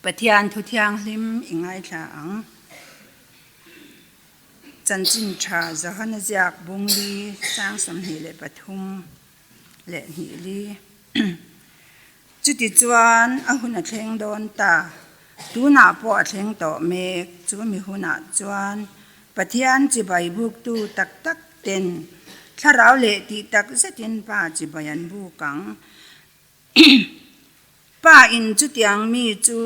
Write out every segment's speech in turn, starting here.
Pathian thu thianghlim i ngaithla ang. Chanchin tha Johana ziak bungli sang 23 leh hnih li. Chutichuan a hun a thleng dawn ta. Tunah pawh a thleng tawh mek. Chu mi hunah chuan Pathian chibai buktu tak tak ten thlarau leh tih tak zetin Pa chibai an buk ang. Pa in chutiang mi chu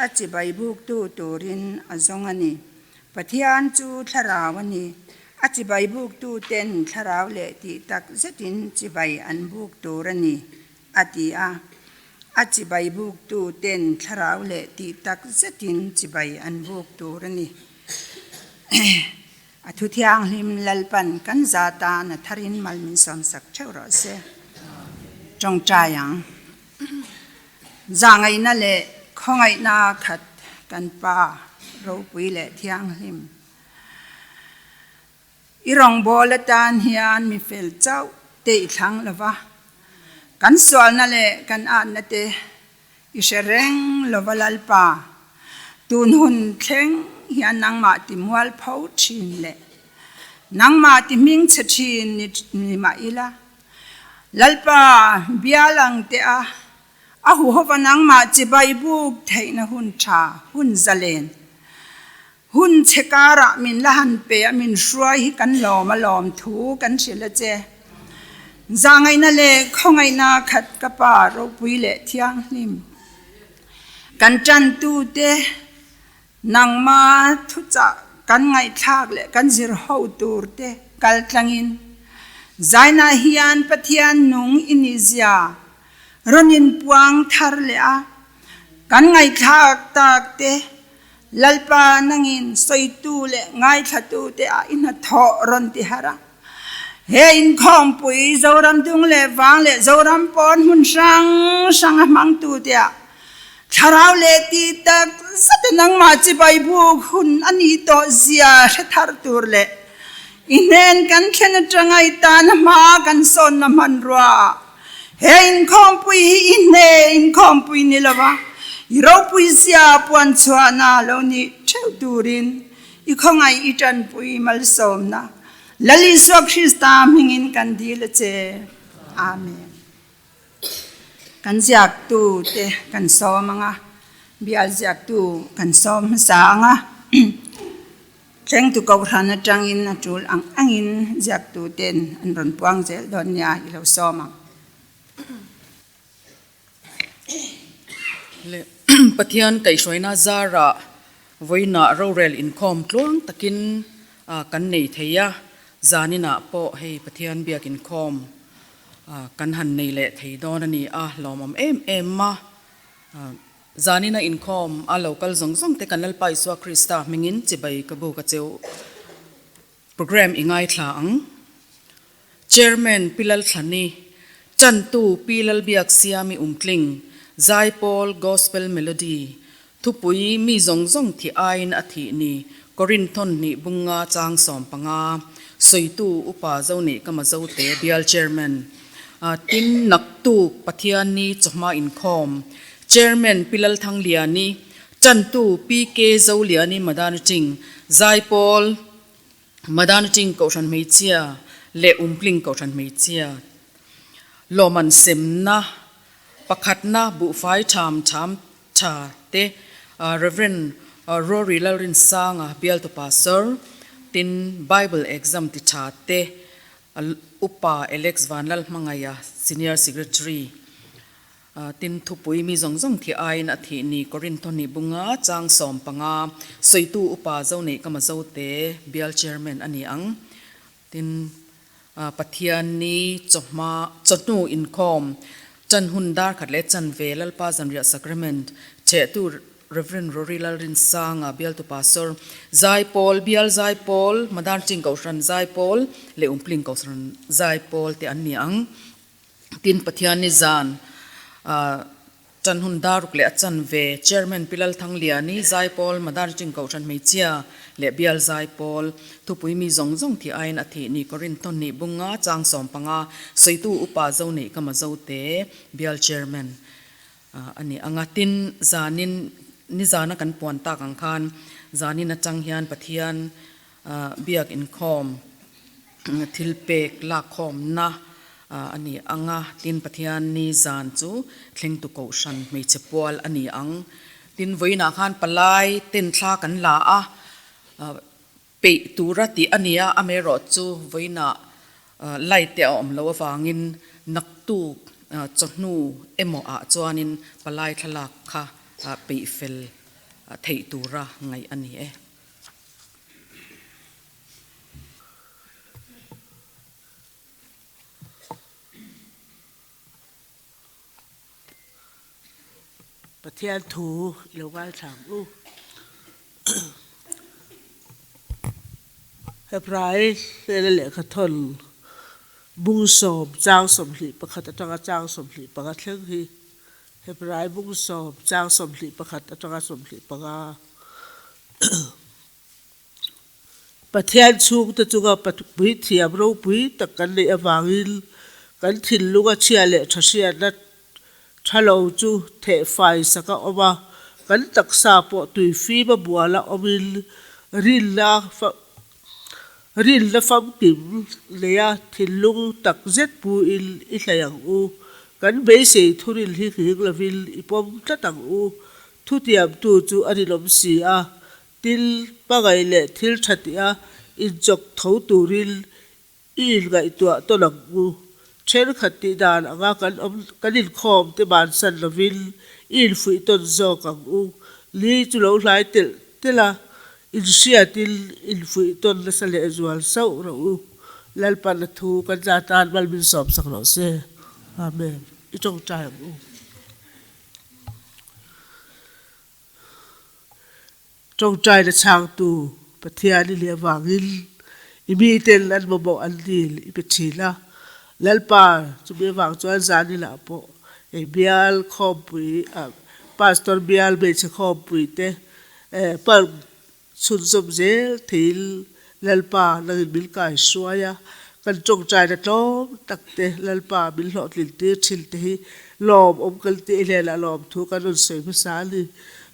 a chibai buktu turin a zawng a ni. Pathian chu thlarau a ni. A chibai buktu ten thlarau leh tih tak zetin chibai an buk tur a ni, a ti a. A chibai buktu ten thlarau leh tih tak zetin chibai an buk tur a ni. A thu thianghlim Lalpan kan za tan a tharin mal min sawmsak theuh rawh se. Tawngtai ang. Zahngaihna leh khawngaihna khat kan Pa ropui leh thianghlim. I rawngbâwl atân hian mi fel chauh te i thlang lo va, kan sualna leh kan âtna te i hre reng lo va Lalpa, tûn hun thleng hian nangmah ti mual pho ṭhîn leh nangmah ti hmingchhe ṭhîn ni mah ila, Lalpa bial ang teh a, a huhova nangmah chibai buk theihna hun tha, hun zalen, hun chhe karah min la han pe a min hruai hi kan lawm a lawm thu kan hrilh a che. Zahngaihna leh khawngaihna khat ka Pa ropui leh thianghlim kan tantute Nangma thuchah kan ngaihthlak leh kan zir ho tur te kal tlangin Zaina hian Pathian nung i nih zia rawn in puang thar leh a, kan ngaihthlak tak te Lalpa nangin sawitu leh ngaithlatu te ah i hnathawh rawn ti harh a. He inkhawmpui Zoram dung leh vang leh Zoram pawn hmun hrang hrang a hmangtu te ah Thlarau leh tih tak zet a nangmah chibai buk hun a nih tawh zia hre thar tur leh i hnen kan thlen atanga i tan a hma kan sawnna hmanrua ah he inkhawmpui hi i hne inkhawmpui ni lova i ropui zia puan chhuahna lo nih theuh turin i khawngaih i tanpui malsawmna Lal Isua Krista hmingin kan dil a che. Amen. Kan ziaktu te kan sawm ang a, bial ziaktu kan sawm hmasa ang a, thlengtu kohhran atangin a tul ang angin ziaktu ten an rawn puang zel dawn nia i lo sawm ang. Le Pathian kaihhruaina zarah vawiinah rorel inkhawm tluang takin kan nei thei a, zaninah pawh hei Pathian biak inkhawm Kan han nei leh thei dawn a ni a, lawmawm em em a. Zanina inkhawm a lo kal zawng zawng te kan Lalpa Isua Krista hmingin chibai ka buk a cheu. Programme i ngaithla ang. Chairman Pi Lalthlani, Chantu Pi Lalbiaksiami Umtling, Zaipawl Gospel Melody, Thupui mi zawng zawng thih aiin a thih ni, Korinthon hnih bunga chang 15, sawitu Upa Zonih Kama Zote Bial Chairman, Tin Naktuk Pathianni chawhma inkhawm, Chairman Pi Lalthangliani, Chantu PK Zoliani Madani Ching, Zaipawl Madani Ching Kohhran Hmeichhia leh Umpling Kohhran Hmeichhia Lawman Semna Pakhatna Buhfai Tham Tham Tha te Rev. Rory Lalrinsanga bialtu pastor, tin Bible exam ti tha te Upa Alex Vanlalhmangaia Senior Secretary, tin thupui mi zawng zawng thi aiin a thih ni Korintho ni bunga chang 15 sawitu Upa Zoneih Kama Zote bial Chairman a ni ang. Tin, Pathian ni chawhma, chawhnu inkhawm, chan hun dar khat leh chan ve Lalpa Zanriah Sacrament, chehtu Rev. Rory Lalrinsanga, Bialtu Pastor, Zaipawl, Bial Zaipawl, Madarching Kohhran Zaipawl leh Umpling Kohhran Zaipawl te an ni ang. Tin, Pathian ni zan Ṭan hun daruk leh a chanve, Chairman Pi Lalthangliani, Zaipawl, Madarching Kohhran Hmeichhia leh Bial Zaipawl, Thupui mi zawng zawng thih aiin a thih ni Korinthon nih bunga chang 15, sawitu Upa Zoneih Kama Zote, Bial Chairman. a ni ang a. Tin, zanin nizana kan puan tak ang khan zanin atang hian Pathian biak inkhawm thil pek lakkhawmna a ni ang a. Tin, Pathian ni zan chu thlengtu kohhran hmeichhe pual a ni ang. Tin, vawiinah khan palai ten thla kan la a. Peih tura tih a nia, amaherawh chu vawiinah light te a awm loh avangin naktuk chawhnu emaw ah chuanin palai thlalak kha peih fel theih tura ngaih a ni e. Pathian thu i lo ngaithla ang u. Hebrai hnena lehkha thawn bung sawm chang 21 atanga chang 25 thleng hi Hebrai bung sawm chang 21 atanga 25. Pathian chhungte chunga puithiam ropui tak kan neih avangin kan thinlunga chhia leh tha hriatna tha lo chu thehfai sak a awm a, kan taksa pawh tui fim a bual a awmin rinna rinna famkim neia thinlung tak zet puin i hlei ang u. Kan beisei thuril hi nghing lovin i pawm tlat ang u. Thutiamtu chu a rinawm si a, Thil pangai leh thil tha tia inchawk tho turin i inngaihtuah tawn ang u. Thenkhat tih dan anga kan awm kan inkhawm te bansan lovin i infuih tawn zawk ang u. Ni chu lo hlai telh telh a, inhriatin infuih tawn nasa lehzual sauh rawh u. Lalpan a thu kan za tan mal min sawmsak rawh se. Amen. I tawngtai ang u. Tawngtaina chhangtu Pathian i leh avangin i miten an mamawh an dil i pe thin a. Lalpa, chumi avang chuan Zanila pawh hei bial khawmpui, Pastor bial hmeichhe khawmpui te pang chhunzawm zel theiin Lalpa nangin min kai hruai a, kan tawngtaina tlawm tak te Lalpa min hlawhtlin tir thin te hi lawmawm kan tih hlelah lawmthu kan rawn sawi hmasa a ni.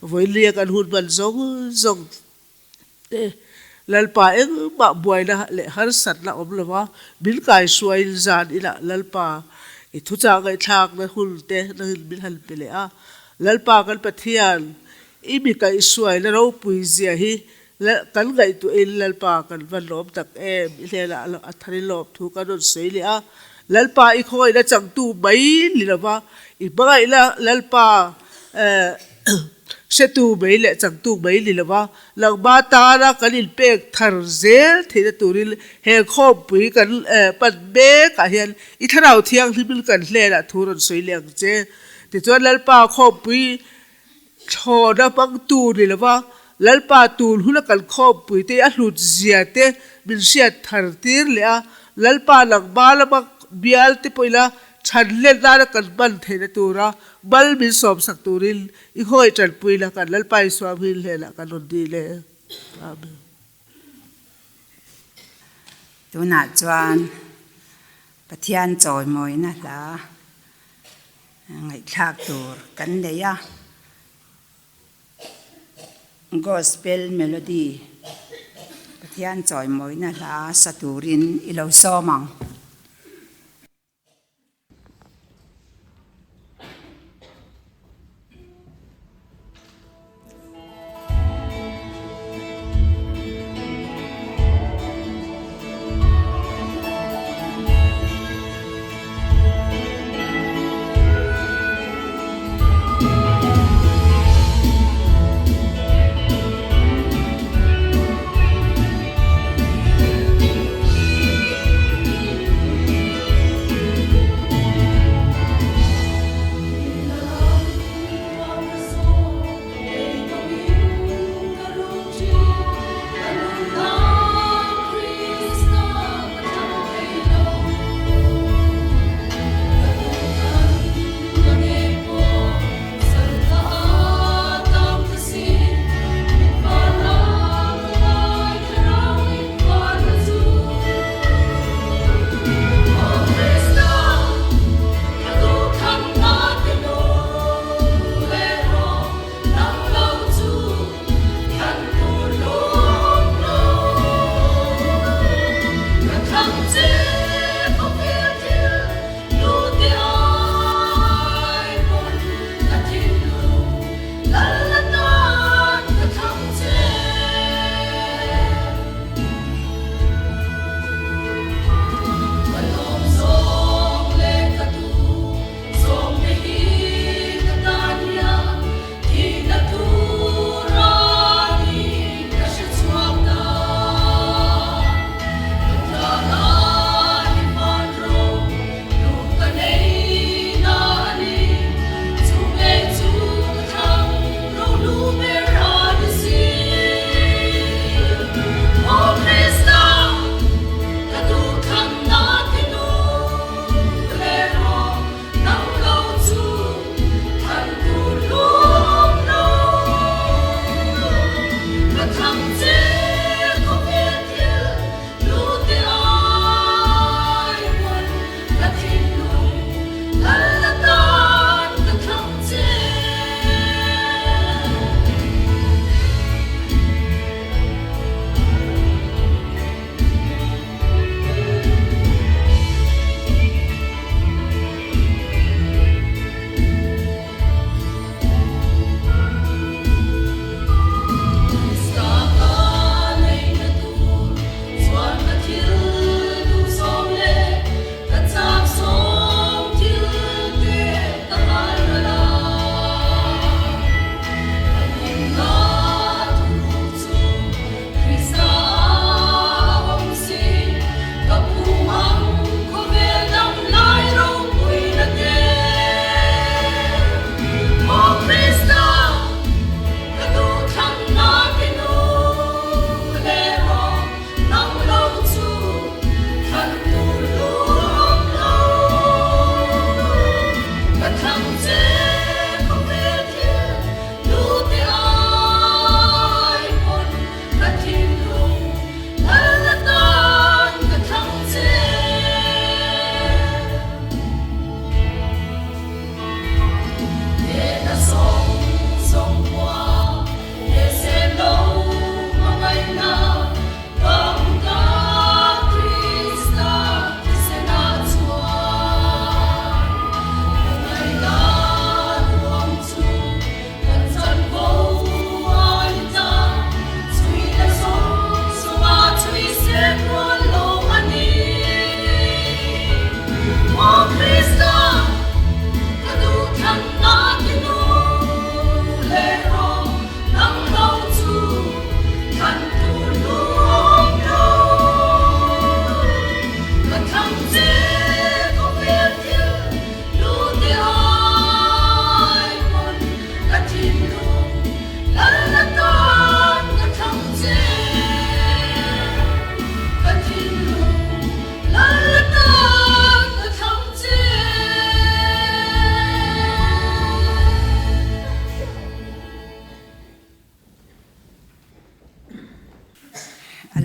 Vawilia kan hun hman zawng zawng te Lalpa engmah buaina leh harsatna awm lo va, min kai hruaiin zan inah Lalpa i thuchah ngaihthlakna hun te nangin min han pe leh a. Lalpa kan Pathian i mi kaihhruaina ropui zia hi Kan ngaihtuahin Lalpa kan va lawm tak em? I hnenah a thar i lawm thu kan rawn sawi leh a. Lalpa i khawngaihna changtu mai ni lova, i hmangaihna Lalpa hretu mai leh changtu mai ni lova, langma tana kan inpek thar zel theihna turin he khawmpui kan pan mekah hian i Thlarau Thianghlimin kan hnenah thu rawn sawi leh ang che. Tichuan Lalpa khawmpui Thlawhna hmangtu ni lova Lalpa tun hun a kal khawmpui te a hlut zia te min hriat thar tir leh a, Lalpa langma lama bial te pawh ila chhan let nana kan hman theihna tura mal min sawmsak turin i khawngaih tanpui la kan Lalpa Isua hming hlenah kan rawn dil e. Amen. Tunah chuan Pathian chawimawina hla Ngaihthlak tur kan nei a, Gospel Melody Pathian chawimawina hla sa turin i lo sawm ang.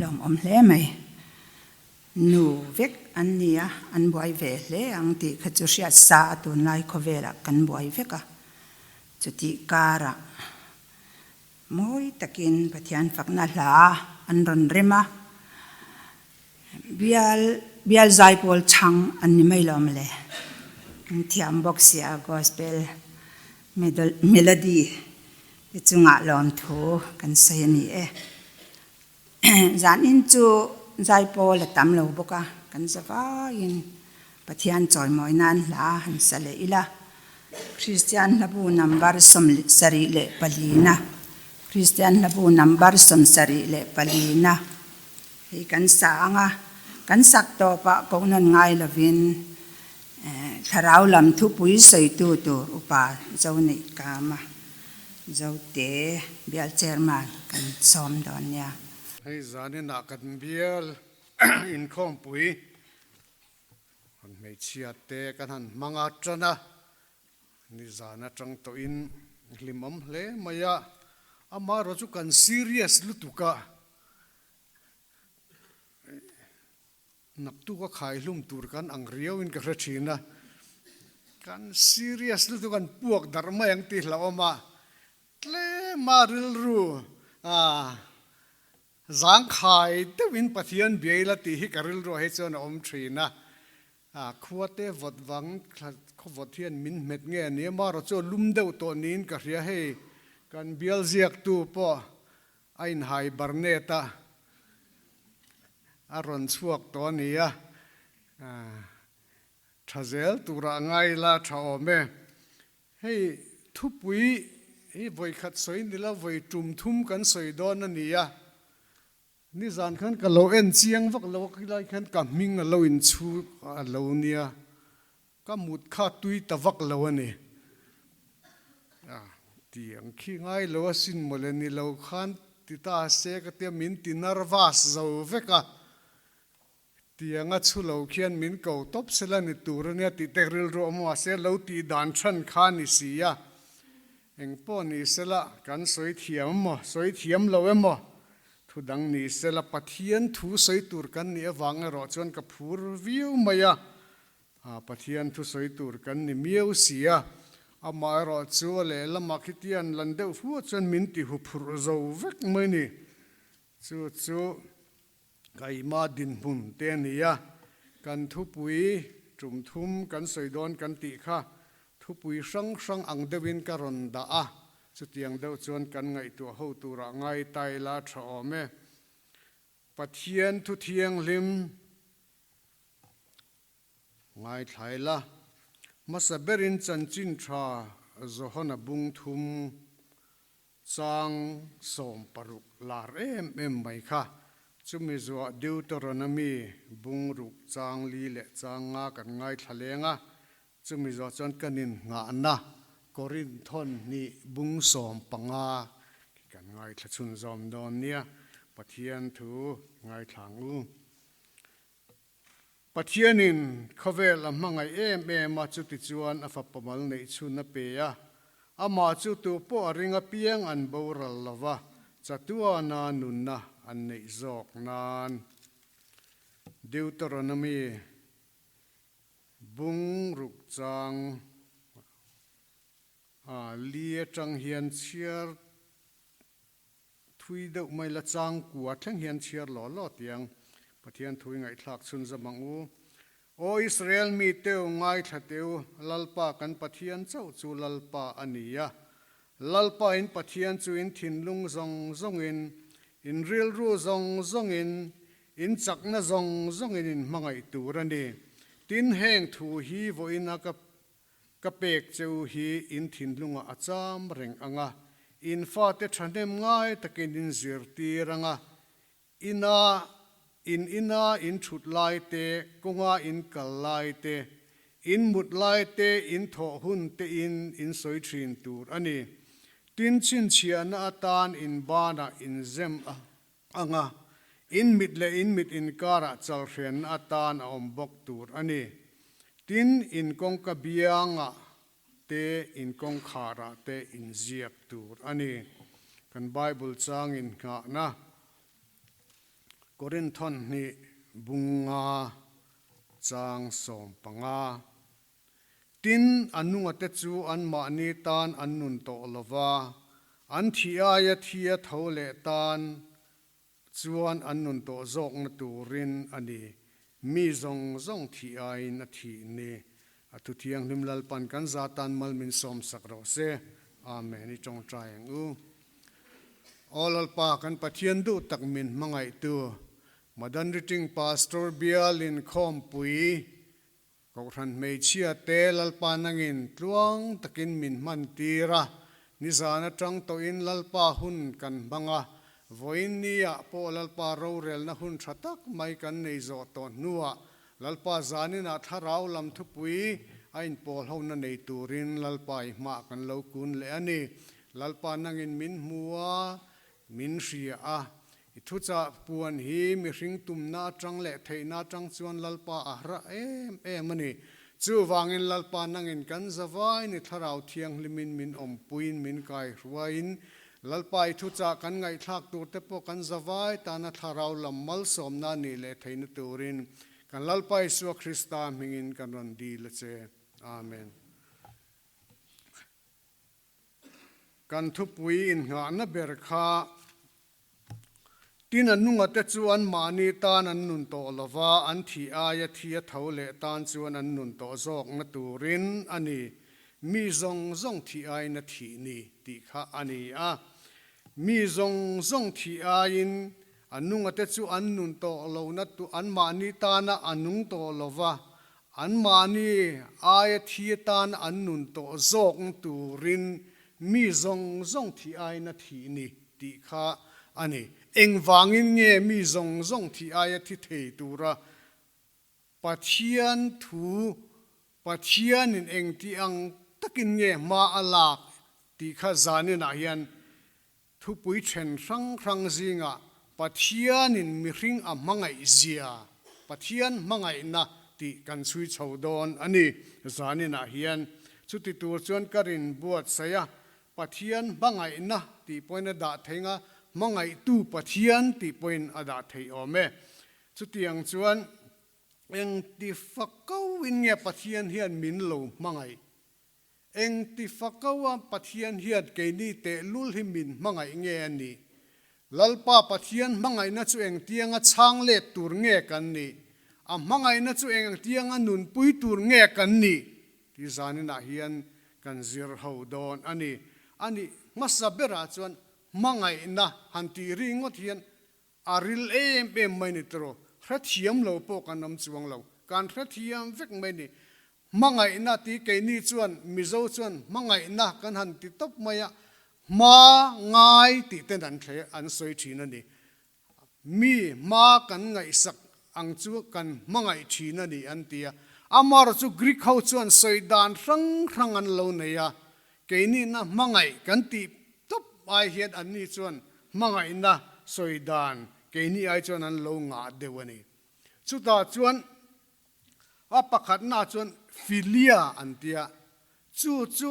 lawmawm hle mai. Nu vek an ni a, an buai ve hle ang tih kha chu hriat sa a tunlai khawvelah kan buai vek a, chutih karah mawi takin Pathian fakna hla an rawn rem a, bial bial zaipawl chhang an ni mai lo mawle, an thiam bawk sia gospel melody te chungah lawmthu kan sawi a ni e. Zanin chu zaipawl a tam lo bawk a, kan za vaiin Pathian chawimawi nan hla han sa leh ila. Kristian hlabu number 74 na, Kristian hlabu number 74 na hei kan sa ang a, kan sak tawpah kohnawn ngai lovin thlarau lam thupui sawitu tur upa Zoneih Kama. Zote bial chairman kan sawm dawn nia. Hei zaninah kan bial inkhawmpui han hmeichhia te kan han hmang a tan a, nizan atang tawhin hlimawm hle mai a, amaherawh chu kan serious lutuk a, Naktuk a khaihlum tur kan ang riau in ka hre thin a, kan serious lutuk an puak darh mai ang tih hlauhawm a, tlem a rilru zangkhai deuh in Pathian bia ila tih hi ka rilru ah hi chuan a awm thin a, khua te vawt vang khaw vawt hian min hmet nge a ni a, marawh chu a lum deuh tawh niin ka hria hei kan bial ziaktu pawh A inhai Barnett a a rawn chhuak tawh a ni a, tha zel turah ngai la tha awm e. Hei thupui hi vawi khat sawi ni lo, vawi tum thum kan sawi dawn a ni a, nizan khan ka lo en chiang vak lo a, khilai khan ka hming a lo inchhu a lo nia, Ka mut kha tui ta vak lo a ni. A ti ang khi ngai lo a sin mawle ni lo khan ti ta se ka tia min ti nervous zo vek a. Tianga chhu lo khian min ko tawp sela ni tur a nia tih te rilru awm a se lo tih dan than kha ni si a. Engpawh ni sela kan sawi thiam emaw sawi thiam lo emaw thu dang ni sela Pathian thu sawi tur kan nih avang erawh chuan ka phur viau mai a. Pathian thusawi tur kan ni miau si a, amaherawh chu a lehlamah khitian lan deuh fu chuan min ti huphurh zo vek mai ni. Chu chu Kaima dinhmun te a ni a, kan thupui tum thum kan sawi dawn kan tih kha thupui hrang hrang ang deuhin ka rawn dah a, chutiang deuh chuan kan ngaihtuah ho turah ngai ta ila tha awm e. Pathian thu thianghlim. Ngaithlai la, hmasa berin chanchin tha Johana bung thum chang 60 lar em em mai kha, chumi zuah Deuteronomy bung ruk chang li leh chang nga kan ngaithla leng a, chumi zuah chuan kan innghahna Korinthon hnih bung 15 khi kan ngaithla chhunzawm dawn nia, Pathian thu ngaithla ang u. Pathianin khawvel a hmangaih em em a, chutichuan a fapa mal neih chhun a pe a. Amah chu tu pawh a ring apiang an boral lo va, chatuana nunna an neih zawk nan. Deuteronomy bung ruk chang a li atang hian chhiar Thui deuh mai la chang kua thleng hian chhiar law law tiang Pathian thui ngaihthlak chhun zam ang u. Aw Israel mi teu ngaithla teu, Lalpa kan Pathian chauh chu Lalpa a ni a. Lalpa in Pathian chu in thinlung zawng zawngin, in rilru zawng zawngin, in chakna zawng zawngin in hmangaih tur a ni. Tin, heng thu hi vawiin a ka Ka pek che u hi in thinlungah a cham reng ang a, in fate thahnem ngai takin in zirtir ang a, ina in ina in thut lai te, kawnga in kal lai te, in mut lai te, in thawh hun te in in sawi thin tur a ni. Tin, chhinchhiahna atan in banah in zem ang a, in mit leh in mit inkarah chalhrenna atan a awm bawk tur a ni. Tin, in kawngka biangah te, in kawngkharah te in ziak tur a ni. Kan Bible chang inngahna. Korinthon hnih bunga chang 15. Tin, a nungate chu anmahni tan an nun tawh lo va, an thih aia thi a tho leh tan chuan an nun tawh zawkna turin a ni. Mi zawng zawng thih aiin a thih ni. A thu thianghlim Lalpan kan za tan mal min sawmsak rawh se. Amen. I tawngtai ang u. Aw Lalpa, kan Pathian duh tak min hmangaihtu, Madan Riting Pastor Bial Inkhawmpui Kohhran hmeichhia te Lalpa nangin tluang takin min hman tir a, nizan atang tawhin Lalpa hun kan hmang a, vawiin niah pawh Lalpa rorelna hun tha tak mai kan nei zawh tawh hnuah Lalpa zaninah thlarau lam thupui a inpawl hona nei turin Lalpa i hmah kan lo kun leh a ni. Lalpa nangin min hmu a, min hria a, I thuchah puan hi mihring tumna atang leh theihna atang chuan Lalpa a hra em em a ni. Chuvangin Lalpa nangin kan zavai ni Thlarau Thianghlimin min awmpuiin min kaihruaiin Lalpa i thuchah kan ngaihthlak tur te pawh kan zavai tana Thlarau lam malsawmna nih leh theihna turin kan Lalpa Isua Krista hmingin kan rawn dil a che. Amen. Kan thupui innghahna ber kha tin a nungate chu anmahni tan an nun tawh lo va, an thih aia thi a tho leh tan chuan an nun tawh zawkna turin a ni. Mi zawng zawng thih aiin a thih ni tih kha a ni a. Mi zawng zawng thih aiin a nungate chu an nun tawh lohna anmahni tana a nung tawh lo va, Anmahni aia thi atan an nun tawh zawk turin mi zawng zawng thih aiin a thih ni tih kha a ni. Engvangin nge mi zawng zawng thih aia thi thei tura Pathian thu Pathianin engti ang takin nge hma a lak tih kha zaninah hian Thupui then hrang hrang zingah Pathianin mihring a hmangaih zia, Pathian hmangaihna tih kan chhui chho dawn a ni. Zaninah hian chuti tur chuan ka rin buatsaih a, Pathian hmangaihna tih pawhin a dah thei nga, hmangaihtu Pathian tih pawhin a dah thei awm e. Chutiang chuan engti fakauin nge Pathian hian min lo hmangaih? Eng ti fako a Pathian hian keini tehlul hi min hmangaih nge a nih? Lalpa Pathian hmangaihna chu engtianga chhang let tur nge kan nih? A hmangaihna chu engtianga nunpui tur nge kan nih? Ti zaninah hian kan zir ho dawn a ni. A nih hmasa berah chuan hmangaihna han tih ringawt hian A ril em em mai ni tiraw? Hrethiam lo pawh kan awm chuang lo. Kan hrethiam vek mai ni. Hmangaihna ti keini chuan Mizo chuan hmangaihna kan han ti tawp mai a, hma ngai tih ten an thle an sawi thin a ni. Mi hma kan ngaihsak ang chu kan hmangaih thin a ni an ti a. Amaherawhchu chu Greek ho chuan sawi dan hrang hrang an lo nei a, Keinihna hmangaih kan tih tawp ai hian anni chuan hmangaihna sawi dan keini ai chuan an lo ngah deuh a ni. Chutah chuan a pakhatnaah chuan philia an ti a, chu chu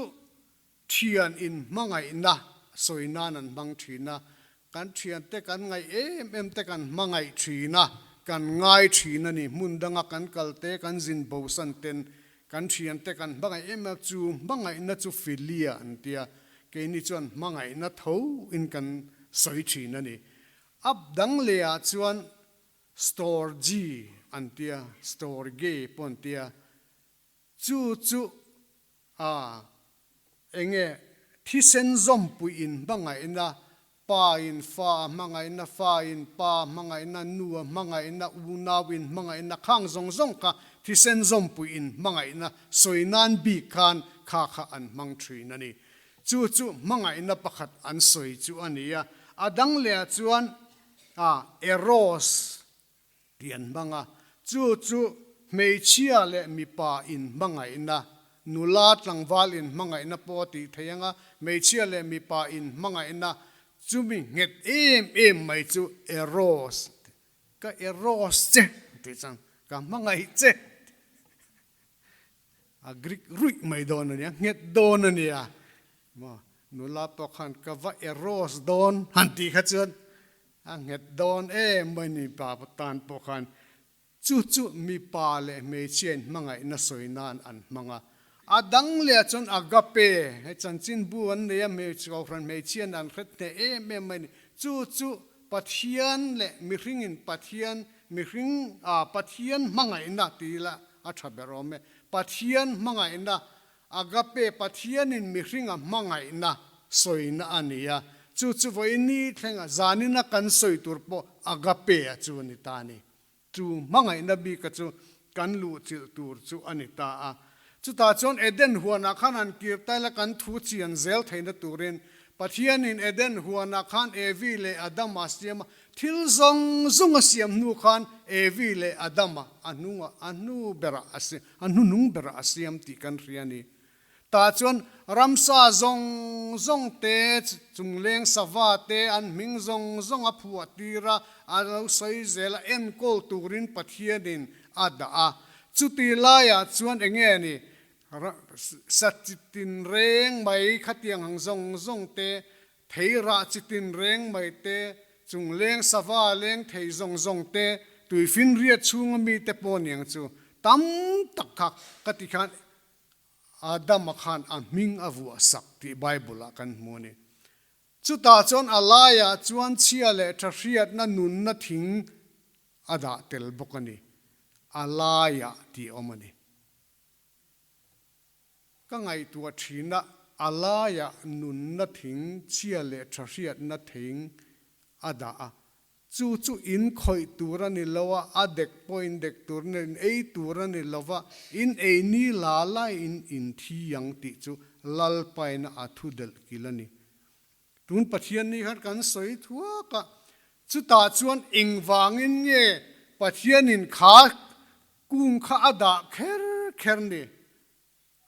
thian inhmangaihna sawi nan an hmang thin a, Kan thiante kan ngaih em em te kan hmangaih thin a, kan ngai thin a ni. Hmun danga kan kal te, kan zin bosan ten kan thiante kan hmangaih em em chu hmangaihna chu philia an ti a, keini chuan hmangaihna tho in kan sawi thin a ni. A dang leh ah chuan storge an ti a, storge pawh an ti a, chu chu A, enge thisen zawmpui in hmangaihna, pa in fa a hmangaihna, fa in pa a hmangaihna, nu a hmangaihna, unau in hmangaihna khang zawng zawng kha thisen zawmpui in hmangaihna sawi nan bik khan kha kha an hmang thin a ni. Chu chu hmangaihna pakhat an sawi chu a ni a. A dang leh ah chuan a, eros tih an hmang a, chu chu hmeichhia leh mipa inhmangaihna, nula tlangval inhmangaihna pawh a tih theih ang a, hmeichhia leh mipa inhmangaihna chumi nghet em em mai chu eros, ka eros che tih chuan ka hmangaih che a Greek ruih mai dawn a nia, nghet dawn a nia, maw nula pawh khan ka va eros dawn han tih kha chuan. A nghet dawn em mai mipa tan pawh khan Chu chu mipa leh hmeichhia in hmangaihna sawi nan an hmang a. A dang leh ah chuan agape, hei chanchin bu an nei a, hmeichhe kohhran hmeichhiain an hret hneh em em mai a ni. Chu chu Pathian leh mihring in Pathian, mihring ah Pathian hmangaihna ti ila a tha ber awm e. Pathian hmangaihna, agape, Pathian in mihring a hmangaihna sawina a ni a. Chu chu vawiin thlenga zanina kan sawi tur pawh agape a chu a ni ta a ni. Chu hmangaihna bika chu kan luhchilh tur chu a ni ta a. Chutah chuan Eden huanah khan an kir taila kan thu chian zel theihna turin Pathianin Eden huanah khan Evi leh Adama a siam a, thil zawng zawng a siam hnu khan Evi leh Adama a hnungah a hnu berah a siam, a hnuhnung berah a siam tih kan hria a ni. Tah chuan ramsa zawng zawng te, chungleng sava te, an hming zawng zawng a phuah tir a, a lo sawi zel a, enkawl turin Pathianin a dah a. Chuti laiah chuan eng nge ni, sa chi tinreng mai khatiang ang zawng zawng te, thei rah chi tinreng mai te, chungleng sava leng thei zawng zawng te, tuifinriat chhunga mite pawh niang chu tam tak kha ka ti khan Adama khan a hming a vuah sak tih Bible-ah kan hmu a ni. Chutah chuan a laiah chuan chhia leh tha hriatna nunna thing a dah tel bawk a ni. A laiah tih awm a ni. Ka ngaihtuah thin a, a laiah nunna thing, chhia leh tha hriatna thing a dah a. Chu chu in khawih tur a ni lo a, a dek pawh in dek tur a ni lo, in ei tur a ni lo va, in ei ni la lai in in thi ang tih chu Lalpaina a thu delh kil a ni. Tun Pathian ni khan kan sawi thuak a, chutah chuan engvangin nge Pathianin kha kung kha a dah kher kher ni?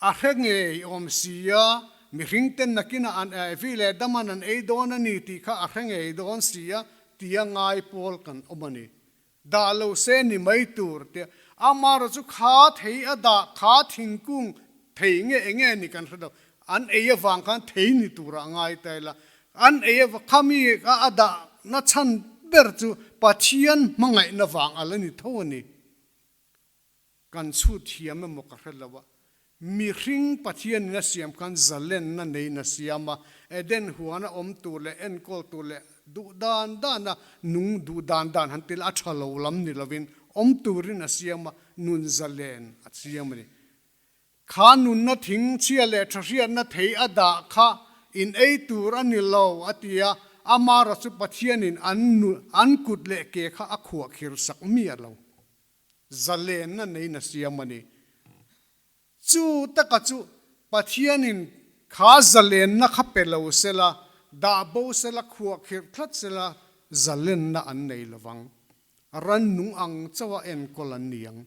A hre ngei awm si a, mihring ten nakinah an Evi leh Adaman an ei dawn a ni tih kha a hre ngei dawn si a tia ngai pawl kan awm a ni. Dah lo se ni mai tur tia amarawh chu kha thei a dah kha thingkung thei nge eng nge ni kan hre lo, an ei avang khan thei ni turah ngai ta ila, an ei avang kha mi kha a dah na chhan ber chu Pathian hmangaihna vang a la ni tho a ni. Kan chhut thiam emaw ka hre lo a, mihring Pathianin a siam khan zalenna neiin a siam a, Eden huana awm tur leh enkawl tur leh duh dan dana nung duh dan dan han ti la a tha lo lam ni lovin awm turin a siam a, nun zalen a siam a ni. Kha nunna thing chhia leh tha hriatna thei a dah kha in ei tur a ni lo a ti a, amarawh chu Pathianin an an kut leh ke kha a khuah khir sak miah lo. Zalenna neiin a siam a ni. Chu taka chu Pathianin kha zalenna kha pe lo sela, dah bo sela, khuahkhirh tlat sela, zalenna an nei lovang. Rannung ang chauha enkawl an ni ang.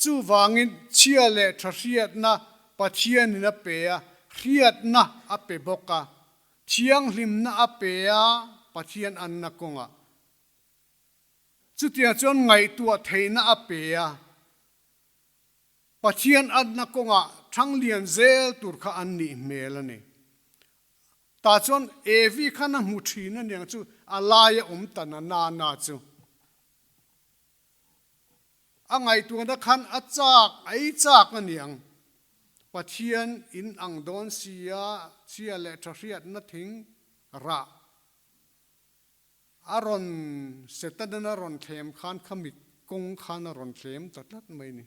Chuvangin chhia leh tha hriatna Pathianin a pe a, hriatna a pe bawk a, thianghlimna a pe a Pathian anna kawngah. Chutiang chuan ngaihtuah theihna a pe a, Pathian atna kawngah thanglian zel tur kha an nih hmel a ni. Tah chuan Evi khan a hmu thin a niang chu a laia awm ta na na na chu. A ngaihtuahna khan a chak, a ei chak a niang. Pathian in ang dawn sia chhia leh tha hriatna thing rah. A rawn Setanan a rawn thlem khan kha mit kawng khan a rawn thlem ta tlat mai ni.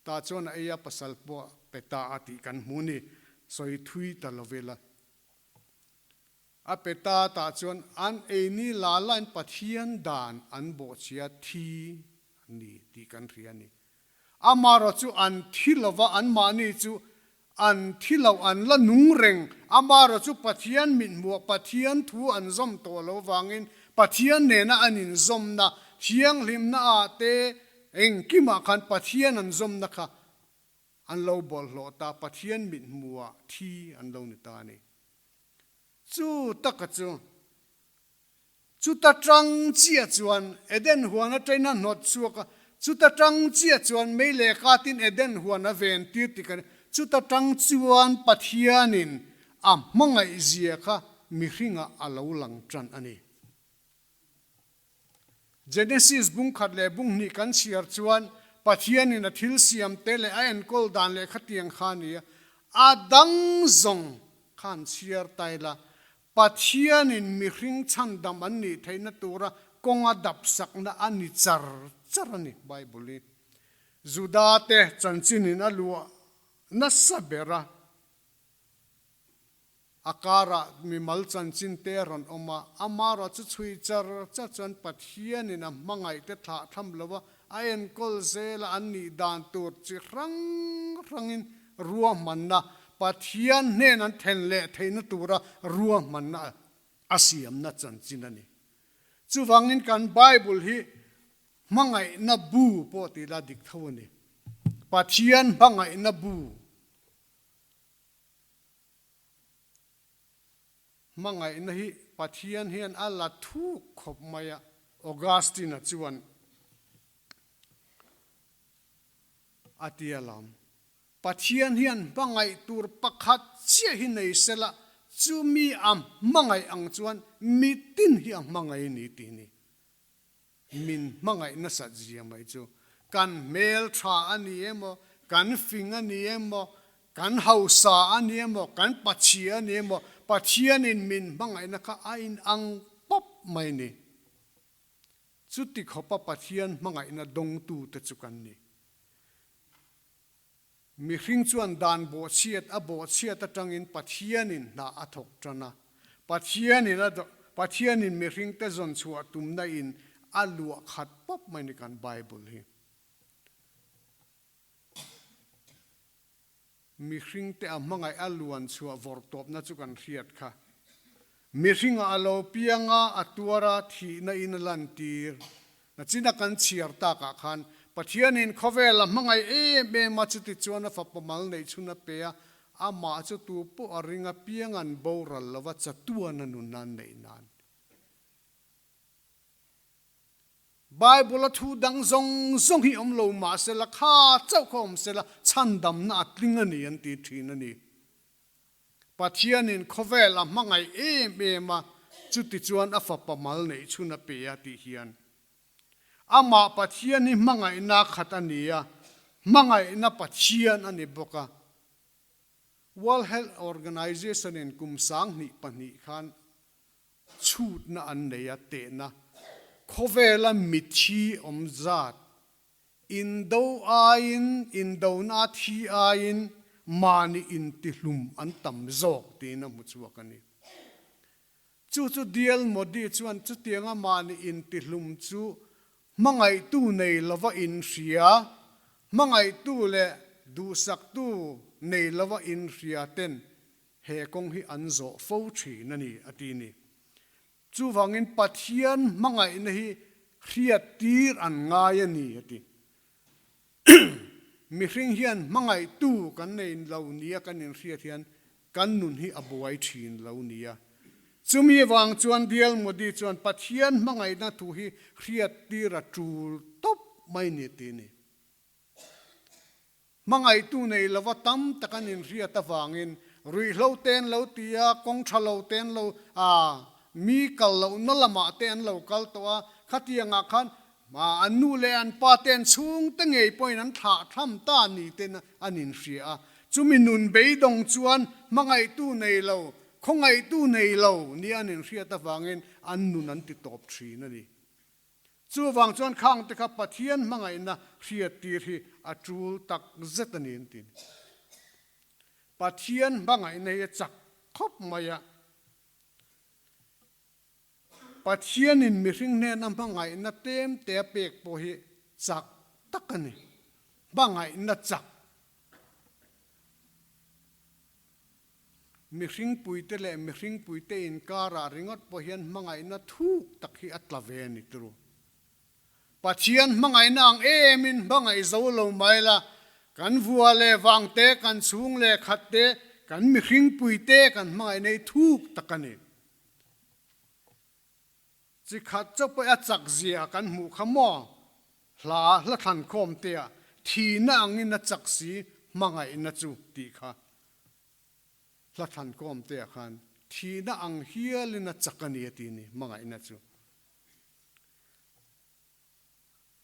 Tah chuan a ei a pasal pawh a pe ta a tih kan hmu ni. Sawi thui ta lo vel a. A pe ta tah chuan an ei ni la lain Pathian dan an bawhchhia thi ni tih kan hria a ni. Amarawh chu an thi lo va, anmahni chu an thi lo, an la nung reng. Amarawh chu Pathian mithmuah Pathian thu an zawm tawh lo vangin Pathian nena an inzawmna, thianghlimna ah te engkimah khan Pathian an zawmna kha an lo bawlhhlawh ta, Pathian mithmuah thi an lo ni ta a ni. Chu taka chu Chuta tang chiah chuan Eden huan atangin a hnawt chhuak a, chuta tang chiah chuan mei leh katin Eden huan a ven tir tih kan Chuta tang chuan Pathianin a hmangaih zia kha mihringah a lo lang tan a ni. Genesis bung khat leh bung hnih kan chhiar chuan Pathianin a thil siam te leh a enkawl dan leh khatiang kha a ni a, a dang zawng khan chhiar ta ila, Pathianin mihring chhandam an nih theihna tura kawng a dap sakna a ni char char a ni, Bible hi Juda te chanchinin a luah nasa ber a. A karah mimal chanchin te a rawn awm a, amarawh chu chhui char char chuan Pathianin a hmangaih te thlah tham lo a, a enkawl zel a an nih dan tur chi hrang hrangin ruahmanna, Pathian hnen an then leh theihna tura ruahmanna a siamna chanchin a ni. Chuvangin kan Bible hi hmangaihna bu pawh tih la dik tho a ni. Pathian hmangaihna bu. Hmangaihna hi Pathian hian a la thuk khawp mai a, Augustine-a chuan a ti a lam. Pathian hian hmangaih tur pakhat chiah hi nei sela, chumi a hmangaih ang chuan mitin hi a hmangaih a ni tih ni. Min hmangaih nasat zia mai chu kan hmel tha a ni emaw, kan fing a ni emaw, kan hausa a ni emaw, kan pachhia a ni emaw, Pathianin min hmangaihna kha a inang pawp mai ni. Chuti khawpa Pathian hmangaihna dawngtute chu kan ni. Mihring chuan dan bawhchhiat a bawhchhiat atangin Pathianin hna a thawk tan a. Pathianin a Pathianin mihringte zawn chhuah tumna in a luah khat pawp mai ni kan Bible hi. Mihringte a hmangaih a luan chhuah vawrh tawpna chu kan hriat kha. Mihringah a lo piang a, a tuar a, thihna in a lantir. Nachina kan chhiar takah khan Pathianin khawvel a hmangaih em em a, chuti chuan a fapa mal neih chhun a pe a, amah chu tu pawh a ring a piang an boral lova chatuan a nun nan neih nan. Bible a thu dang zawng zawng hi awm lo mah sela, kha chauh kha awm sela, chhandamna a tling a ni an ti thin a ni. Pathianin khawvel a hmangaih em em a, chutichuan a fapa mal neih chhun a pe a tih hian amah Pathian hi hmangaihna khat a ni a, hmangaihna Pathian a ni bawk a. World Health Organization in kum 2002 khan chhutna an nei a, tehna khawvela mithi awm zat Indo aiin, indona a thi aiin mahni intihlum an tam zawk tiin a hmu chhuak a ni. Chu chu DL Modi chuan chutianga mahni intihlum chu hmangaihtu nei lova inhria, hmangaihtu leh duhsaktu nei lova inhria ten he kawng hi an zawh fo thin a ni, a ti ni. Chuvangin Pathian hmangaihna hi hriattir an ngai a ni, a ti. Mihring hian hmangaihtu kan nei lo nia kan inhriat hian kan nun hi a buai thin lo nia. Chumi avang chuan Bial Modi chuan Pathian hmangaihna thu hi hriattir a tul tawp mai ni, ti a ni. Hmangaihtu nei lova tam tak an inhriat avangin ruihhlo te an lo ti a, kawng tha lo te an lo a, mi kal lohna lamah te an lo kal tawh a, khatiangah khan an nu leh an pa te an chhungte ngei pawhin an thlah tham ta ni ten an inhria a. Chumi nun beidawng chuan hmangaihtu nei lo, khawngaihtu nei lo nia an inhriat avangin an nun an ti tawp thin a ni. Chuvang chuan khangte kha Pathian hmangaihna hriattir hi a tul tak zet a ni an ti. Pathian hmangaihna hi a chak khawp mai a. Pathianin mihring hnena hmangaihna tlem te a pek pawh hi chak tak a ni. Hmangaihna chak. Mihringpuite leh mihringpuite inkarah ringawt pawh hian hmangaihna thuk tak hi a tla ve a ni turu. Pathian hmangaihna ang emin hmangaih zo lo mai la, kan vua leh vangte, kan chhung leh khatte, kan mihringpuite kan hmangaihna hi thuk tak a ni. Chi khat chauh pawh a chak zia kan hmuh kha maw? Hla hla thlankhawm tea thihna angin a chak si hmangaihna chu tih kha hla thlankhawm tea khan thihna ang hialin a chak a ni a ti ni hmangaihna chu.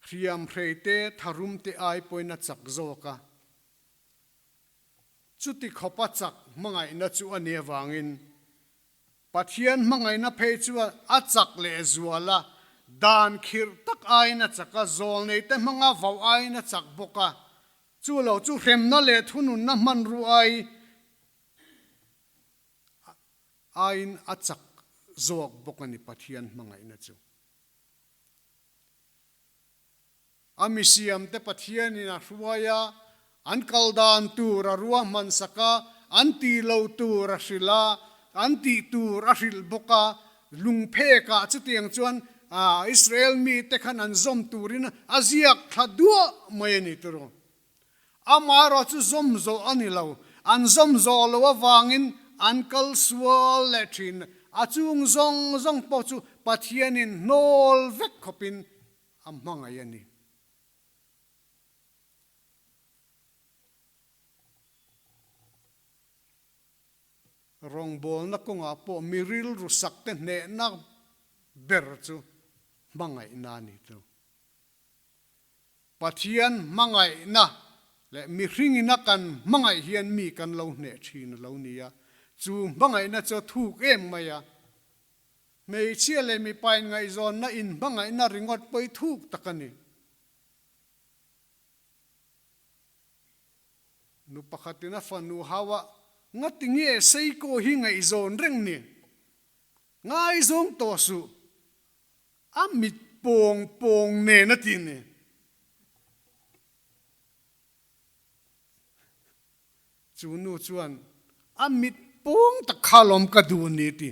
Hriamhrei te, tharum te ai pawhin a chak zawk a. Chuti khawpa chak hmangaihna chu a nih avangin Pathian hmangaihna phei chu a chak leh zual a, dan khirh tak aiin a chak a, zawlneite hmanga vauh aiin a chak bawk a. Chu lo chu hremna leh thununna hmanrua ai aiin a chak zawk bawk a ni Pathian hmangaihna chu. A misiamte Pathianin a hruai a, an kal dan tur a ruahmansak a, an tih lo tur a hrilh a, an tih tur a hrilh bawk a. Lungphekah chutiang chuan Israel mite khan an zawm turin a ziak thla duah mai a ni turu. Amaherawh chu zawm zawh a ni lo. An zawm zawh lo avangin an kal sual leh thin. A chung zawng zawng pawh chu Pathianin hnawl vek khawpin a hmangaih a ni. Rawngbawlna kawngah pawh mi rilru sakte hnehna ber chu hmangaihna a ni chu. Pathian hmangaihna leh mihringina kan hmangaih hian mi kan lo hneh thin a lo ni a, chu hmangaihna chu a thuk em mai a. Hmeichhia leh mipa inngaihzawnna inhmangaihna ringawt pawi thuk tak a ni. Nu pakhatin a fanu hau a, Ngati nge Seiko hi ngaihzawn reng ni? Ngaizawng tawh suh. A mit pawng pawng nen a ti ni. Chu nu chuan, A mit pawng tak kha lawm ka duh ni ti.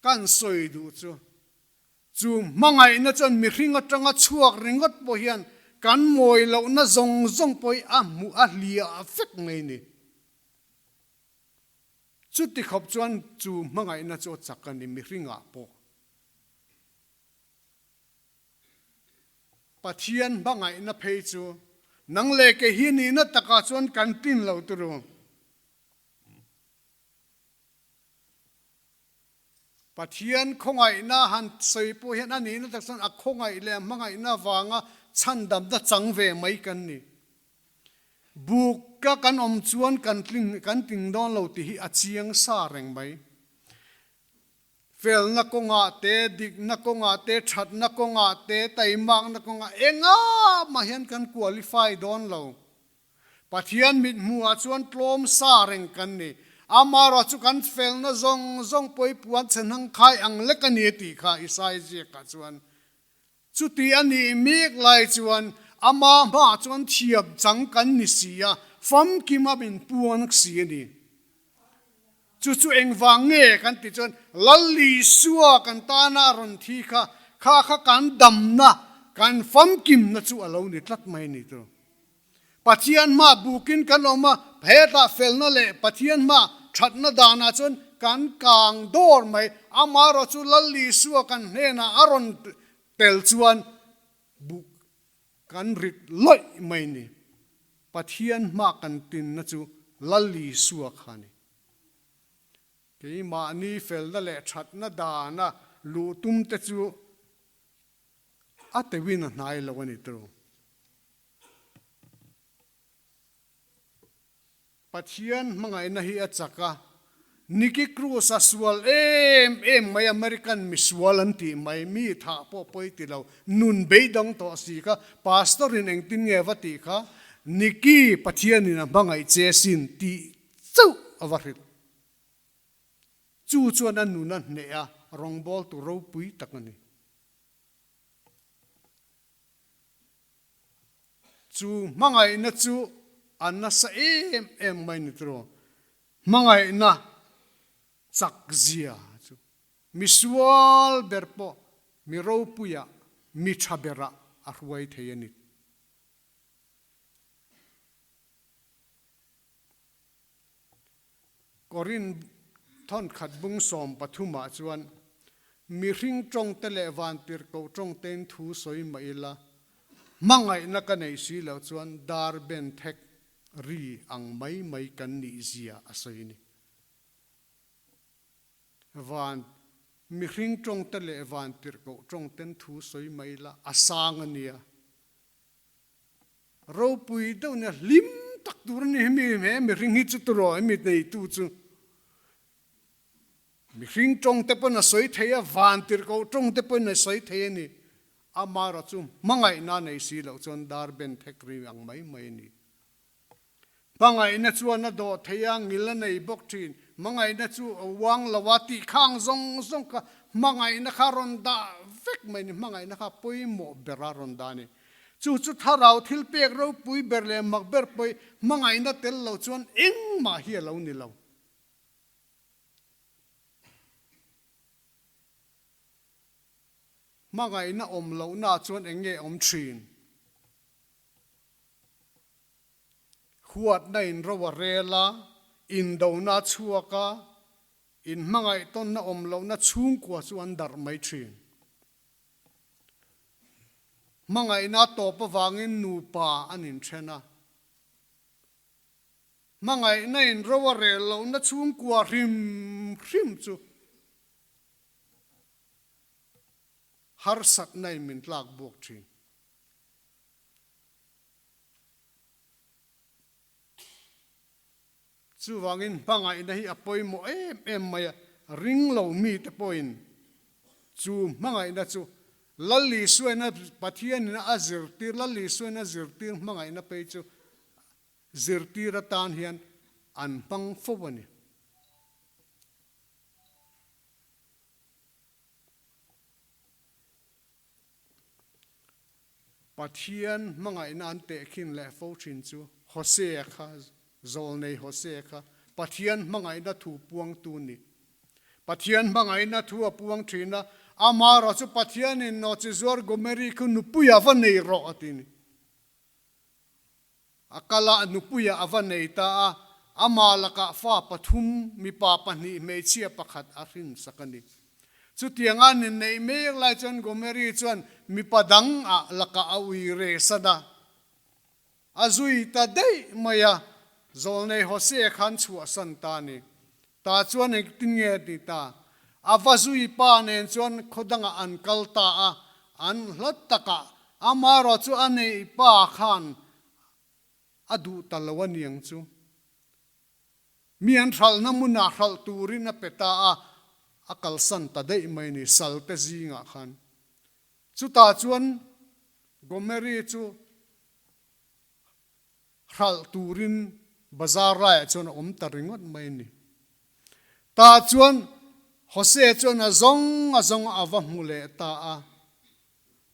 Kan sawi duh chu, chu hmangaihna chuan mihring atanga chhuak ringawt pawh hian kan mawi lohna zawng zawng pawh hi a hmuh a hliah vek mai ni. Chuti khawp chuan chu hmangaihna chu a chak a ni mihringah pawh. Pathian hmangaihna phei chu nang leh kei hi nihna takah chuan kan tlin lo turu. Pathian khawngaihna han sawi pawh hian a nihna tak chuan a khawngaih leh a hmangaihna avanga chhandamna chang ve mai kan ni. Buk ka kan awm chuan kan tling kan tling dawn lo tih hi a chiang sa reng mai. Felna kawngah te, dikna kawngah te, thatna kawngah te, taimakna kawngah engah mah hian kan qualify dawn lo. Pathian mithmuhah chuan tlawm sa reng kan ni. Amaherawh chu kan felna zawng zawng pawi puan chhe hnangkhai ang lek a ni a tih kha Isaiah ziakah chuan Chuti a nih mek lai chuan ama hmaah chuan thiam chang kan ni si a, famkima min puan si a ni. Chu chu engvang nge kan tih chuan Lal Isua kan tana a rawn thi kha, kha kha kan damna, kan famkimna chu a lo ni tlat mai a ni chu. Pathian hma bukin kan awm a, hetah felna leh Pathian hma thatna danah chuan kan kang dawr mai. Amaherawh chu Lal Isua kan hnenah a rawn tel chuan buk kan rit lawih mai ni. Pathian hma kan tinna chu Lal Isua kha a ni. Keimahni felna leh thatna dana luh tumte chu a teuhin a hnai lo a ni tawh. Pathian hmangaihna hi a chak a, Nicky Cruz a sual em em mai, American misual an tih mai, mi thah pawh pawi ti lo, nun beidang tawh si kha, Pastor in engtin nge va tih kha, Nicky Pathian in a hmangaih che sin tih chauh a va hrilh. Chu chuan a nun a hneh a, rawngbawltu ropui tak a ni. Chu hmangaihna chu a nasa em em mai ni tiraw? Hmangaihna chak zia chu mi sual ber pawh mi ropuiah, mi tha berah a hruai thei a ni. Korin thawnkhat bung 13 ah chuan, Mihring tawngte leh vantirhkoh tawngtein thu sawi mah ila, hmangaihna ka neih si loh chuan dar ben thek ri ang mai mai kan nih zia a sawi a ni. Van. Mihring tawngte leh vantirhkoh tawngten thu sawi mai la a sang a nia. Ropui deuh nia hlim tak tur a ni hemi he mihring hi chu turaw hemi neitu chu. Mihring tawngte pawn a sawi thei a, vantirhkoh tawngte pawhin a sawi thei a ni. Amaherawh chu hmangaihna nei si loh chuan dar ben thek ri ang mai mai a ni. Hmangaihna chuan a dawh thei a, ngil a nei bawk thin. Hmangaihna chu a uang lo a, tih khang zawng zawng kha hmangaihna kha rawn dah vek mai a ni. Hmangaihna kha pawimawh ber a rawn dah a ni. Chu chu thlarau thil pek ropui ber leh mak ber pawi hmangaihna tel lo chuan engmah hi a lo ni lo. Hmangaihna awm lohna chuan eng nge awm thin? Huatna in ro a rel a, indona a chhuak a, inhmangaihtawnna awm lohna chhungkua chu an darh mai thin. Hmangaihna tawp avangin nupa an inthen a. Hmangaihna in ro a rel lohna chhungkua hrim hrim chu harsatna in min tlak buak thin. Chuvangin hmangaihna hi a pawimawh em em mai a, ring lo mite pawhin chu hmangaihna chu Lal Isuaina Pathianin a zirtir, Lal Isuaina zirtir hmangaihna phei chu zirtir atan hian an hmang fo a ni. Pathian hmangaihna an tehkhin leh fo thin chu Hosea kha, zawlnei Hosea kha Pathian hmangaihna thu puangtu ni. Pathian hmangaihna thu a puang thin a, amaherawh chu Pathianin nawhchizuar Gomeri khu nupuia va nei rawh a ti ni. A kal a, nupuia a va nei ta a, amah lakah fa pathum, mipa pahnih, hmeichhia pakhat a hrinsak a ni. Chutianga an inneih mek lai chuan Gomeri chuan mipa dang ah lakah a ui re san a, a zui ta daih mai a, zawlnei Hosea khan chhuahsan ta a ni. Tah chuan engtin nge a ti ta? A va zui pa nen chuan khaw dangah an kal ta a, an hla takah amaherawh chu a neih pa khan a duh ta lo a niang chu. Mi an hralhna hmunah hralh turin a pe ta a, a kalsan ta daih mai a ni, salte zingah khan. Chutah chuan Gomeri chu Hralh turin bazar laiah chuan a awm ta ringawt mai a ni. Tah chuan Jose chuan a zawng a zawng a va hmu leh ta a,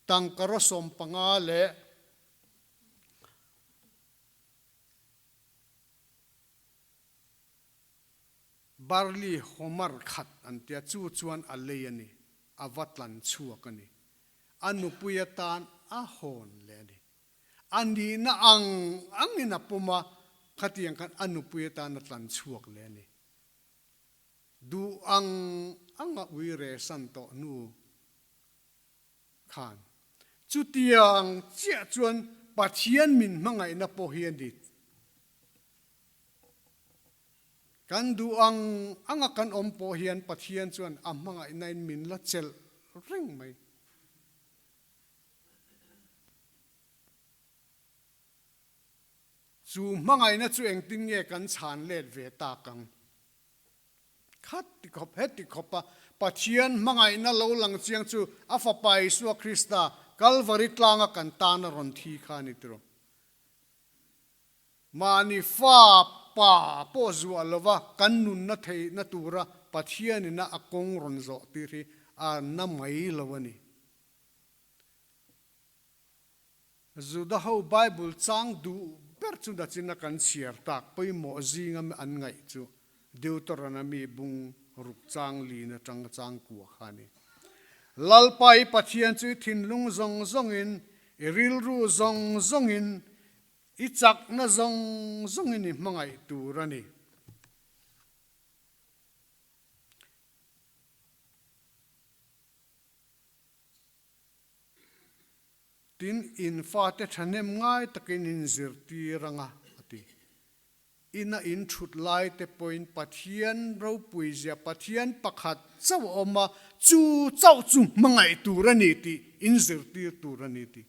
tangka rawsawm panga leh barley homer khat an tia, chu chuan a lei a ni, a va tlan chhuak a ni. A nupui atan a hawn leh a ni. A nihna ang angin a pawm a, khatiang khan a nupui atan a tlan chhuak leh a ni. Duh ang anga ui rehsan tawh hnu khan chutiang chiah chuan Pathian min hmangaihna pawh hi a ni. Kan duh ang anga kan awm pawh hian Pathian chuan a hmangaihnain min la chelh reng mai. Chu hmangaihna chu engtin nge kan chhan let ve tak ang? Khat ti khawp, heti khawpa Pathian hmangaihna lo lang chiang chu a Fapa Isua Krista Kalvari tlanga kan tana rawn thi kha a ni tiraw? Mahni fa pa pawh zuah lova kan nunna theihna tura Pathianina a kawng rawn zawh tir hi a na mai lo a ni. Juda ho Bible chang duh ber chu nachina kan chhiar tak pawimawh zinga an ngaih chu Deuteronomy bung ruk chang lin atanga chang kua kha a ni. Lalpa i Pathian chu i thinlung zawng zawngin, i rilru zawng zawngin, i chakna zawng zawngin i hmangaih tur a ni. Tin, in fate thahnem ngai takin in zirtir anga, a ti. Ina in thut lai te pawhin Pathian ropuizia, Pathian pakhat chauh a awm a, chu chauh chu hmangaih tur a ni tih in zirtir tur a ni tih.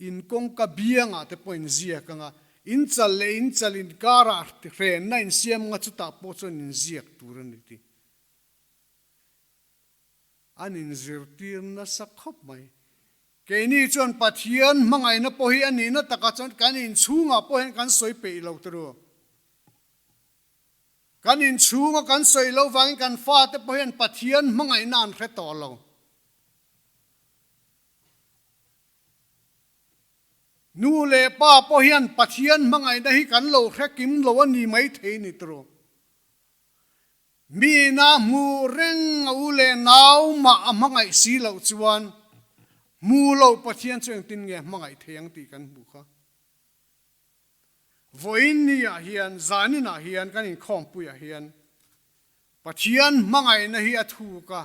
In kawngka biangah te pawh in ziak anga, in chal leh in chal inkarah hrenna in siam anga chutah pawh chuan in ziak tur a ni tih. An inzirtir nasa khawp mai. Keini chuan Pathian hmangaihna pawh hi a nihna takah chuan kan inchhungah pawh hian kan sawi peih lo turu. Kan inchhunga kan sawi loh vangin kan fate pawh hian Pathian hmangaihna an hre tawh lo. Nu leh pa pawh hian Pathian hmangaihna hi kan lo hre kim lo a ni maithei ni turu. Miina hmu reng a u leh nau mah a hmangaih si loh chuan hmu lo Pathian chu engtin nge hmangaih thei ang tih kan hmuh kha. Vawiin ni ah hian, zanin ah hian, kan inkhawmpui ah hian Pathian hmangaihna hi a thuk a,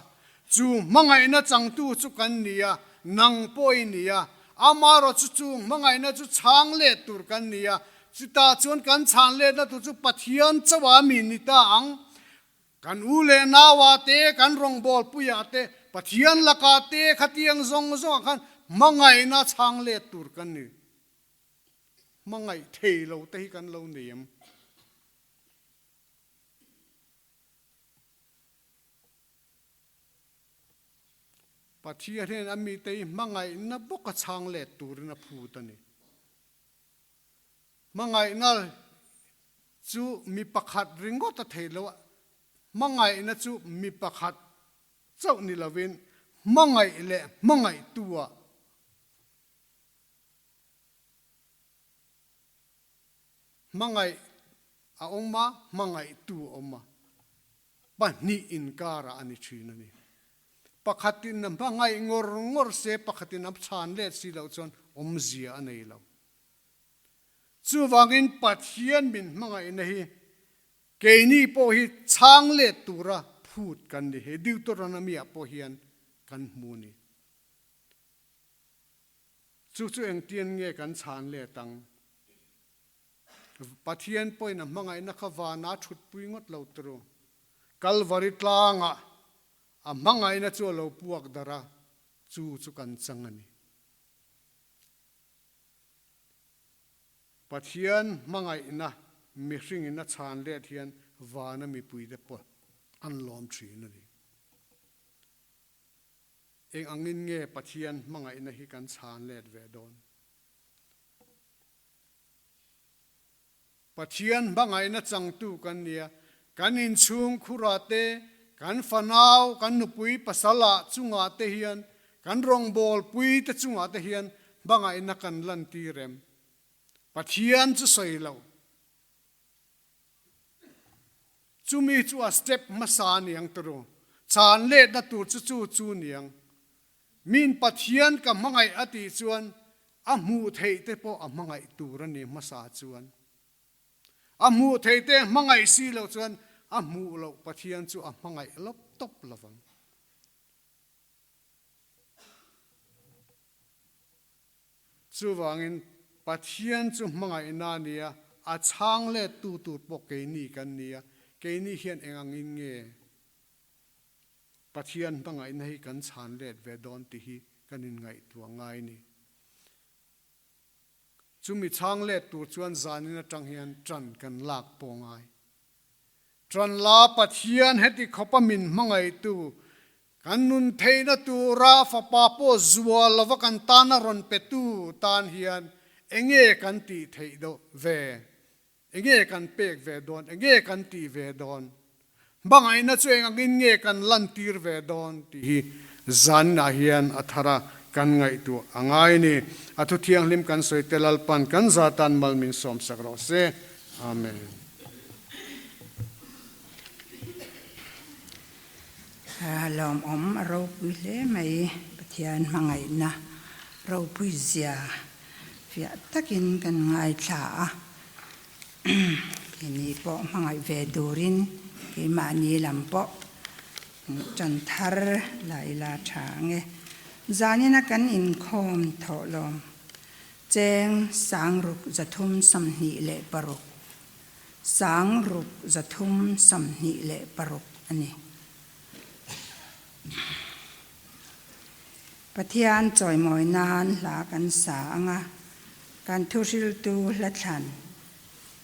chu hmangaihna changtu chu kan ni a, nang pawh i ni a, amaherawhchu chu hmangaihna chu chhang let tur kan ni a, Chutah chuan kan chhan letna tur chu Pathian chauha mi ni ta ang. Kan u leh naua te, kan rawngbawlpuia te, Pathian laka te khatiang zawng zawngah khan hmangaihna chhang let tur kan ni. Hmangaih thei lo te hi kan lo nei em? Pathian hian a mite hi hmangaihna bawka chhang let turin a phut a ni. Hmangaihna chu mi pakhat ringawt a thei lo a, hmangaihna chu mi pakhat chauh ni lovin hmangaih leh hmangaihtu ah hmangaih a awm a, hmangaihtu a awm a, pahnih inkarah a ni thin a ni. Pakhatin a hmangaih ngawr ngawr se, pakhatin a chhan let si loh chuan awmzia a nei lo. Chuvangin Pathian min hmangaihna hi keini pawh hi chhang let tura phut kan ni. He Deuteronomy-ah pawh hian kan hmu a ni. Chu chu engtian nge kan chhan let ang? Pathian pawhin a hmangaihna kha vana thutpui ngawt lo turu. Kalvari tlangah a hmangaihna chu a lo puak darh a, chu chu kan chang a ni. Pathian hmangaihna mihringin a chhan let hian vana mipuite pawh an lawm thin a ni. Eng angin nge Pathian hmangaihna hi kan chhan let ve dawn? Pathian hmangaihna changtu kan nia, kan inchhung khurah te, kan fanau, kan nupui pasal ah chungah te hian, kan rawngbawlpui te chungah te hian hmangaihna kan lantir em? Pathian chu sawi lo. Chumi chu a step hmasa a niang turu. Chan letna tur chu chu chu niang. Min Pathian ka hmangaih a tih chuan a hmuh theih te pawh a hmangaih tur a ni hmasa chuan. A hmuh theih te hmangaih si loh chuan a hmuh loh Pathian chu a hmangaih lawp tawp lovang. Chuvangin Pathian chu hmangaihna a ni a, a chhang lettu tur pawh keini kan ni a, keini hian eng angin nge? Pathian hmangaihna hi kan chhan let ve dawn tih hi kan inngaihtuah ngai ni. Chumi chhang let tur chuan zanin atang hian ṭan kan lak pawh ngai. Ṭan la Pathian heti khawpa min hmangaihtu, kan nun theihna tura Fapa pawh zual lova kan tana rawn petu tan hian enge kan tih theih deuh ve? Enge kan pek ve dawn? Enge kan tih ve dawn? Hmangaihna chu eng angin nge kan lantir ve dawn tih hi zaninah hian a thar a, kan ngaihtuah a ngai ni. A thu thianghlim kan sawi te Lalpan kan za tan mal min sawmsak rawh se. Amen. Lawmawm a ropui hle mai Pathian hmangaihna ropui zia. Fiah takin kan ngaithla a, keini pawh hmangaih ve turin keimahni lam pawh ṭan thar la ila ṭha ang e. Zanina kan inkhawm thawh lawm. Cheng 6326, 6326 a ni. Pathian chawimawi nan hla kan sa ang a, kan thuhriltu hla thlan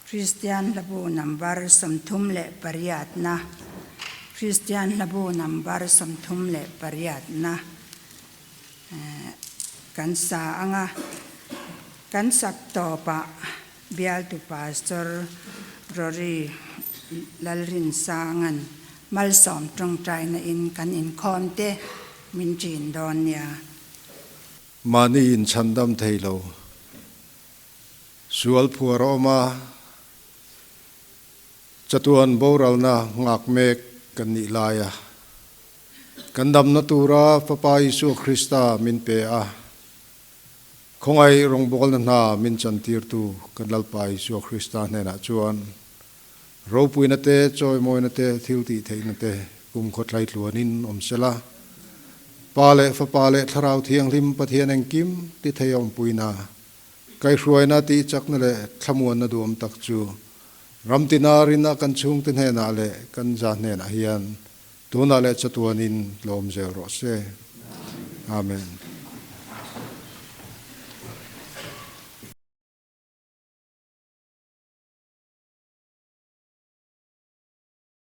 Kristian Hlabu number 38 na, Kristian Hlabu number 38 na kan sa ang a, kan sak tawpah bialtu Pastor Rory Lalrinsanga'n malsawm tawngtaina in kan inkhawm te min ṭin dawn nia. Mahni inchhandam thei lo. Sual phuar a awm a, chatuan boralna nghak mek kan nih laia kan damna tura Fapa Isua Krista min pe a, khawngaih rawngbawlna hna min chantirtu kan Lalpa Isua Krista hnenah chuan ropuina te, chawimawina te, thiltih theihna te kumkhaw tlaitluanin awm sela. Pa leh Fapa leh Thlarau Thianghlim Pathian engkim ti thei awmpuina Kaihruaina tih chakna leh thlamuanna duhawm tak chu ramtina rinna kan chhungte hnenah leh kan za hnenah hian tunah leh chatuanin lawm zel rawh se. Amen.